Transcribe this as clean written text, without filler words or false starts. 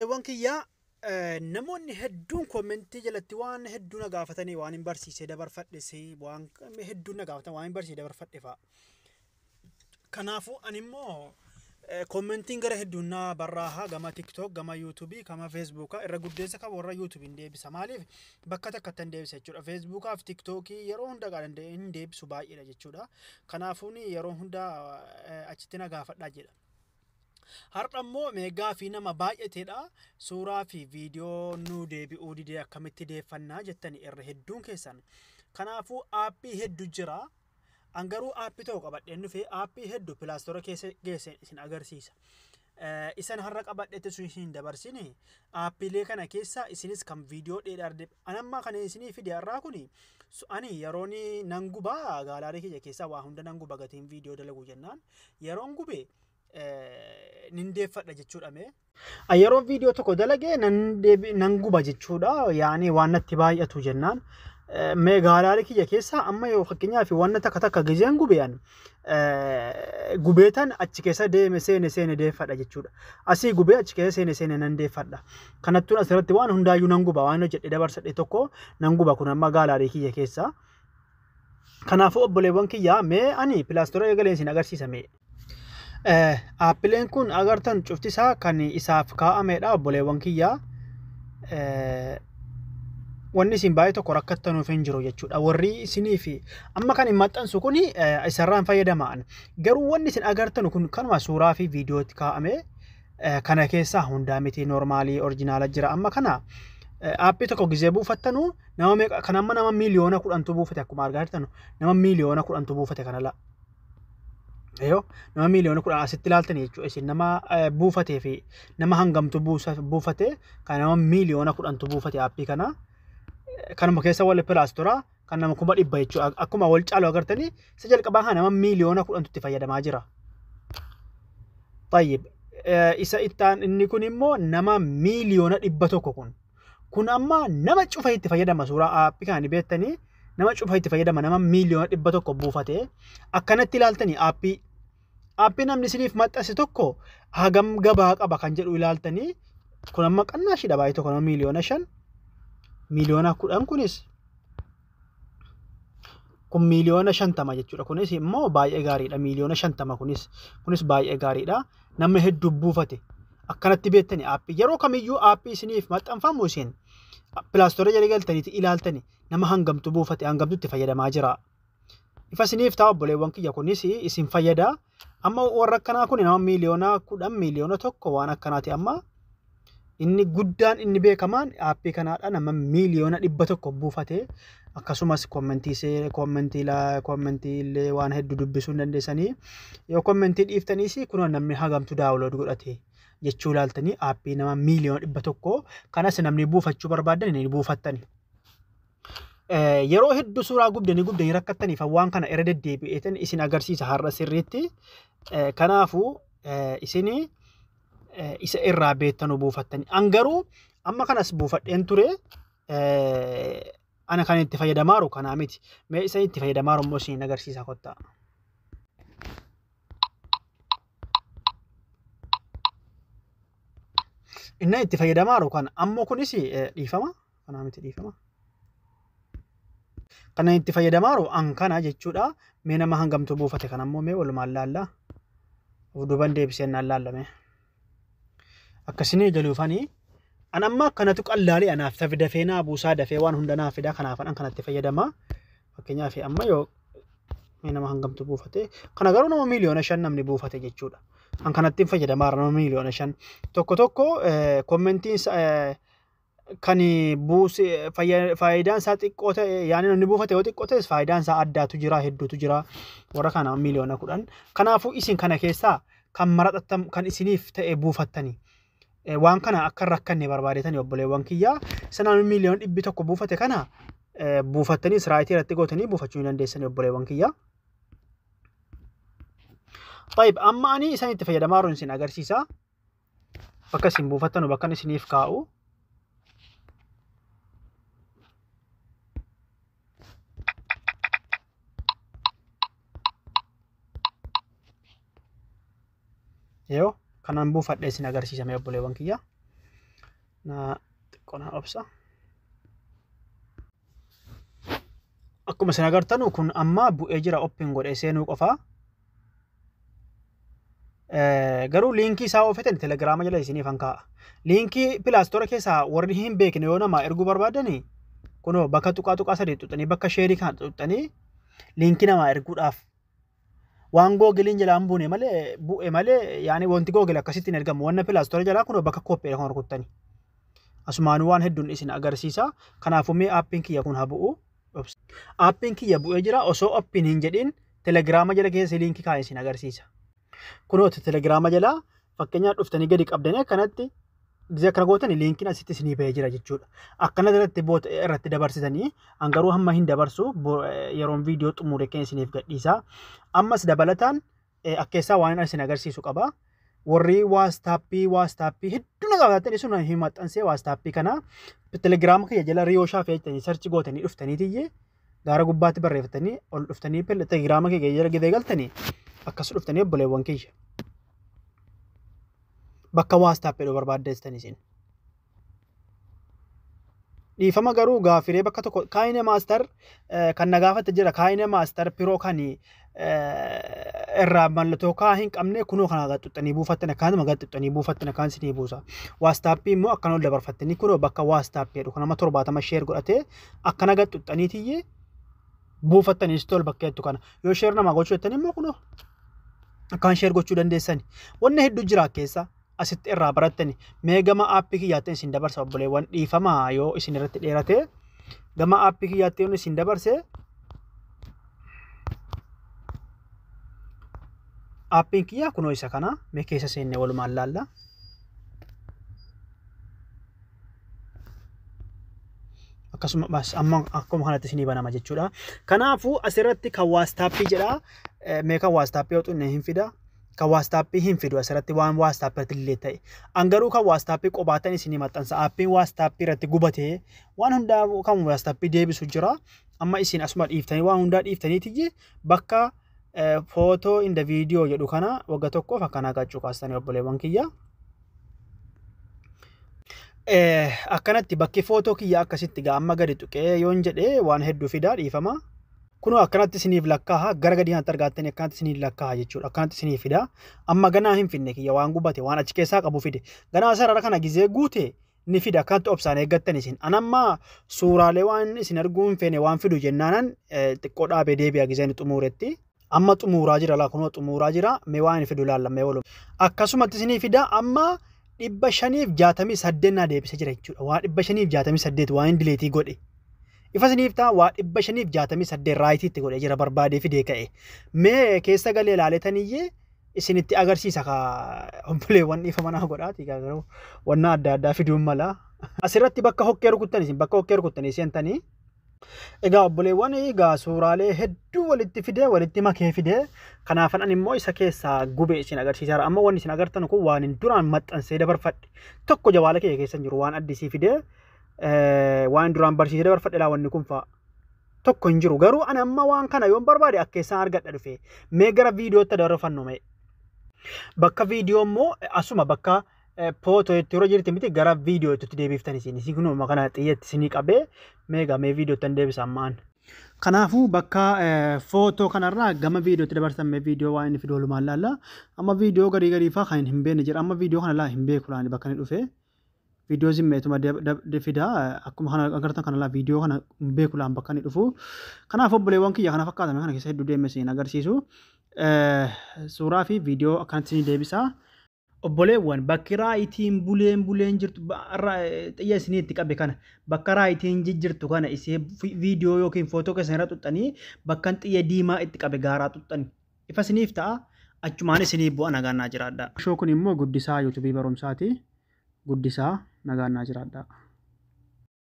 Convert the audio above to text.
Obboleewwan kiyyaa, namoonni hedduun commentii jalatti waan hedduu na gaafatanii waan hin barsiisee dabarfadhes, waan hedduu na gaafatan waan hin barsiisee dabarfadhe fa'a. Kanaafuu ani immoo commentiin gara hedduun na barraaha, gama TikTok, gama YouTube, gama Facebookaa, irra guddeessa kan warra YouTube hin deebisa. Maaliif bakka takkatti hin deebisa jechuudha. Facebookaa fi TikTokii yeroo hunda hin deebisu baay'eedha jechuudha. Kanaafuu yeroo hunda achitti na gaafadhaa jedha. Har'a immoo meegaa fi nama baay'ateedha. Suuraa fi viidiyoo nu deebi'uu didee akkamitti deeffannaa jettani irra hedduun keessan. Kanaafuu aappii hedduu jira. An garuu aappii tokko qabadheen dhufee aappii hedduu Play Store keessa geesse isin agarsiisa. Isan har'a qabadhetti sun isin dabarsine aappiilee kana keessa isinis kan viidiyoo dheeraa an amma kan isinii fide har'aa kuni ani yeroon nan gubaa gallery kiyya keessaa waa hunda nan guba gatiin viidiyoo dalagu jennaan yeroon gube nin deeffadha jechuudha mee. Yeroo viidiyoo tokko dalage nan guba jechuudha, yaani waan natti baay'atu jennaan. Mee gallery kiyya keessa amma yoo fakkeenyaaf waan takka takka gizeen gube an gubeetan achi keessa deeme seene seene deeffadha jechuudha. Asii gubee achi keessa seene seene nan deeffadha. Kanattuun asirratti waan hundaayyuu nan guba, waan hojjedhe dabarsadhe tokko nan guba, kun amma gallery kiyya keessa. Kanaafuu obboleewwan kiyyaa, mee ani Play Store eegaleen isin agarsiisa mee. Aappileen kun agartan cufti isaa kan isaaf kaa'amedha obboleewwan kiyyaa. Wanni isin baay'ee tokko rakkattanuuf hin jiru jechuudha. Warri isinii fi amma kan hin maxxansu kun isarraan fayyadamaan. Garuu wanni isin agartanu kun kanuma suuraa fi viidiyootti kaa'ame kana keessaa hundaa miti, normalii originala jira. Amma kana aappii tokko gizee buufattanu nama meeqa kan amma nama 10,000,000tu buufate, akkuma argaa jirtanu nama 10,000,000tu buufate kana la. Yoo nama 10,000,000 asitti ilaaltanii jechuudha, isin nama buufatee fi nama hangamtu buufate kan nama 10,000,000tu buufate aappii kana. Kanuma keessa wal Play Store kan nama 100,000 jechuudha. Akkuma wal caalu agartanii isa jalqabaa kana nama 10,000,000tu itti fayyadamaa jira. Tayyib, isa ittaan inni kun immoo nama 100,000,000 kun. Kun amma nama cufa itti fayyadama, suuraa aappii kana beektanii nama cufa itti fayyadama, nama 100,000,000 buufate. Akkanatti ilaaltanii aappii. Aappii namni isiniif maxxanse tokko hagam gabaa qaba kan jedhu ilaaltanii, kun amma qannaashiidha baay'ee tokko, nama 5,000,000, 10,000,000, kunis kun 50,000,000 jechuudha. Kunis immoo baay'ee gaariidha, 50,000,000, kunis baay'ee gaariidha, namni hedduu buufate. Akkanatti beektanii aappii yeroo kamiyyuu aappii isiniif maxxanfamu isin Play Store jala galtaniiti ilaaltanii nama hangamtu buufate, hangamtu itti fayyadamaa jira. Ifa isiniif ta'a obboleewwan kiyya, kunis isin fayyada. Amma warra akkanaa kun nama 10,000,000, 1,000,000 waan akkanaati. Amma inni guddaan inni beekamaan aappii kanaadha, nama 100,000,000 buufate. Akkasumas commentii commentii illee waan hedduu dubbisuu hin dandeessanii, yoo commentii dhiiftaniis kunoo namni hagamtu download godhate jechuu ilaaltanii aappii nama 100,000,000 kanas namni buufachuu barbaadan ni buufattani. Yeroo hedduu suuraa gubdanii gubdanii rakkattaniif waan kana irra deddeebi'eetan isin agarsiisa har'a sirriitti. Kanaafuu isin isa irraa beektanuu buufattani. An garuu amma kanas buufadheen ture. Ana kan itti fayyadamaaru kanaa miti. Mee isa itti fayyadamaaru immoo isin agarsiisa, kottaa. Inni itti fayyadamaaru kana ammoo kunis dhiifama. Kanaa miti, dhiifama. Kana itti fayyadamaaru an kana jechuudha. Mee nama hangamtu buufate kana ammoo mee walumaan laalla. Of duuban deebisee naan laallame. Akkasinii galuufanii an amma akkanatu qallaalee anaaf tafi dafee naa buusaa, dafee waan hunda naa fida, kanaaf an kanatti fayyadama. Fakkeenyaaf amma yoo mee nama hangamtu buufate kana garuu nama 5,000,000 namni buufate jechuudha. An kanatti fayyadamaa nama 5,000,000. Tokko tokko commentiin kan buuse faayidaan isaa xiqqoo ta'e, yaani namni buufate yoo xiqqoo ta'es faayidaan isaa addaatu jira, hedduutu jira, warra kana 10,000,000. Kanaafuu isin kana keessaa kan maraxattan kan isiniif ta'e buufattanii. Waan kana akka hin rakkanne barbaadetanii obboleewwan kiyyaa, isa namni 100,000,000 buufate kana buufattanii siraayitii irratti gootanii buufachuu ni dandeessanii obboleewwan kiyyaa. Tayyib, amma ani isaan itti fayyadamaa jiru isin agarsiisa. Bakka isin buufattanu bakka isiniif kaa'u. Yoo kanaan buufadhee isin agarsiisame obboleewwan kiyya. Na xiqqoo na obsa. Akkuma isin agartanu kun amma bu'ee jira, open godhee seenuu qofaa. Garuu liinkii isaa oofetan Telegiraama jala isiniif han kaa'a. Liinkii Play Store keessaa warri hin beekne yoo nama erguu barbaadani, kunoo bakka tuqaa tuqaa sadii tuqxanii, bakka share kana tuqxanii, liinkii namaa erguudhaaf waan Googleiin jalaa hin buune malee, bu'e malee, yaani wanti Google akkasitti hin ergamu. Wanna Play Store jalaa kunoo bakka copy kan rukuttani. Asumaanuu waan hedduun isin agarsiisa. Kanaafuu mee aappiin kiyya kun haa bu'u. Aappiin kiyya bu'ee jira. Osoo open hin jedhin Telegiraama jala keessa liinkii kaa'ee isin agarsiisa. Kunooti Telegiraama jala fakkeenyaaf dhuftanii gadi qabdanii akkanatti gizee akkana gootan liinkiin asitti isinii bahee jira jechuudha. Akkana irratti boota irratti dabarsitanii, an garuu hamma hin dabarsu, yeroon viidiyoo xumure keenya isiniif gadhiisa. Ammas dabalataan akkeessaa waan isin agarsiisu qaba. Warri WhatsApp hedduu na gaafatan sun hin maxxansee. WhatsApp kana Telegiraama kiyya jala Riyoo Shaafee jettanii search gootanii dhuftanii tiyyee gaara gubbaatti barreeffatanii ol dhuftanii Telegiraama kiyya jala gidee galtanii akkas dhuftanii, obboleewwan kiyya. Bakka WhatsApp jedhu barbaaddeesstan isin. Dhiifama, garuu gaafiree bakka tokko KineMaster kan na gaafatte jira. KineMaster Pro kan irraa mallattoo kaa hin qabne kunoo kana gaxuxxanii buufattan, akkanuma gaxuxxanii buufattan akkaan isinii buusa. WhatsApp immoo akkana ol dabarfattanii kunoo bakka WhatsApp jedhu kan nama 70 share godhatee akkana gaxuxxanii tiyyee buufattanii tol bakka jettu kana. Yoo share namaa gochuu jettan immoo kunoo akkaan share gochuu dandeessani. Wanni hedduu jira keessa asitti irraa barattani. Mee gama aappii kiyyaatti isin dabarsa, obboleewwan. Dhiifama yoo isin irratti dheerate. Gama aappii kiyyaatti yoo isin dabarse, aappiin kiyya kunoo isa kana. Mee keessa seenne walumaan laalla. Akkasuma bas amma akkuma kanatti isinii banama jechuudha. Kanaafuu asirratti kan WhatsApp jedha. Mee kan WhatsApp yoo xunne hin fida. Kan WhatsApp hin fidu asirratti waan WhatsApp irratti illee ta'e. An garuu kan WhatsApp qobaatan isinii maxxansa. Aappiin WhatsApp irratti gubatee waan hundaa kan WhatsApp deebisu jira. Amma isin asuma dhiiftanii, waan hundaa dhiiftaniitiyyi, bakka photo and video jedhu kana wagga tokkoof akkanaa qaccuu kaastanii, obboleewwan kiyya. Akkanatti bakki footoo kiyya akkasitti gaa amma gadi tuqee yoon jedhee waan hedduu fidaa, dhiifama. Kunoo akkanatti isiniif lakkaaha, gara gadii kanatti argattanii akkanatti isiniif lakkaaha jechuudha. Akkanatti isiniif fida. Amma ganaa hin finne, kiyya waan gubate waan achi keessaa qabu fide. Ganaa sarara kana gizee guute ni fida, akkanatti obsaan eeggattan isin. Anamma suuraalee waan isin arguu hin feene waan fidu jennaanan xiqqoo dhaabee deebi'a gizeen xumuuretti. Amma xumuuraa jira laa, kunoo xumuuraa jira. Mee waan inni fidu laalla mee walum. Akkasumatti isinii fida. Amma 568 naa deebisee jira jechuudha. Waa 568 waan hin delete godhe. Ifa isiniif ta'a, waa 568 right itti godhee jira, barbaadee fidee ka'e. Mee keessa galee ilaaletaniyyee isinitti agarsiisa ka obboleewwan, dhiifama naa godhaati garuu wanna adda addaa fiduun mala. Asirratti bakka hokkee rukuttan, isin bakka hokkee rukuttanii seentanii. Egaa obboleewwan, egaa suuraalee hedduu walitti fidee, walitti makee fidee, kanaafan ani immoo isa keessaa gube isin agarsiisaa. Amma wanni isin agartan kun waan hin duraan maxxansee dabarfadhe tokko jawaala kiyya keessa hin jiru. Waan addisii fidee waan duraan barsiisee dabarfadhe laa wanni kun fa'a. Tokko hin jiru, garuu ani amma waan kana yoon barbaade akka isaan argadha dhufe. Mee gara viidiyootti dabarfannu mee. Bakka viidiyoo immoo asuma bakka photo itti yeroo jirti miti, gara viidiyootti deebiftan isin. Isin kunuma kana xiyyeetti isinii qabee meegaa mee viidiyootti an deebisa ammaan. Kanaafuu bakka footoo kanarraa gama viidiyootti dabarsan. Mee viidiyoo waan inni fidu walumaan laalla. Amma viidiyoo garii garii fa'aa kan hin beekne jira. Amma viidiyoo kana laa hin beeku laani bakka inni dhufe. Viidiyoo zimmeetuma fida, akkuma kana agartan kana laa, viidiyoo kana hin beeku laan bakka inni dhufu. Kanaaf obboleewwan kiyya, kana fakkaatame kana keessa hedduu deemee isin agarsiisu. Suuraa fi viidiyoo akkanatti isin deebisa. Obboleewwan, bakki rightiin buleen buleen jirtu, xiyya isinii itti qabe kana, bakka rightiin jijjirtu kana isee viidiyoo yookiin footoo keessan irra xuxxanii, bakka xiyya diimaa itti qabe gaaraa xuxxani. Ifa isiniif ta'a, achumaan isinii bu'a. Nagaan naa jiraadha. Shoo kun immoo guddisaa yuutuubii barumsaati. Guddisaa, nagaan naa jiraadha.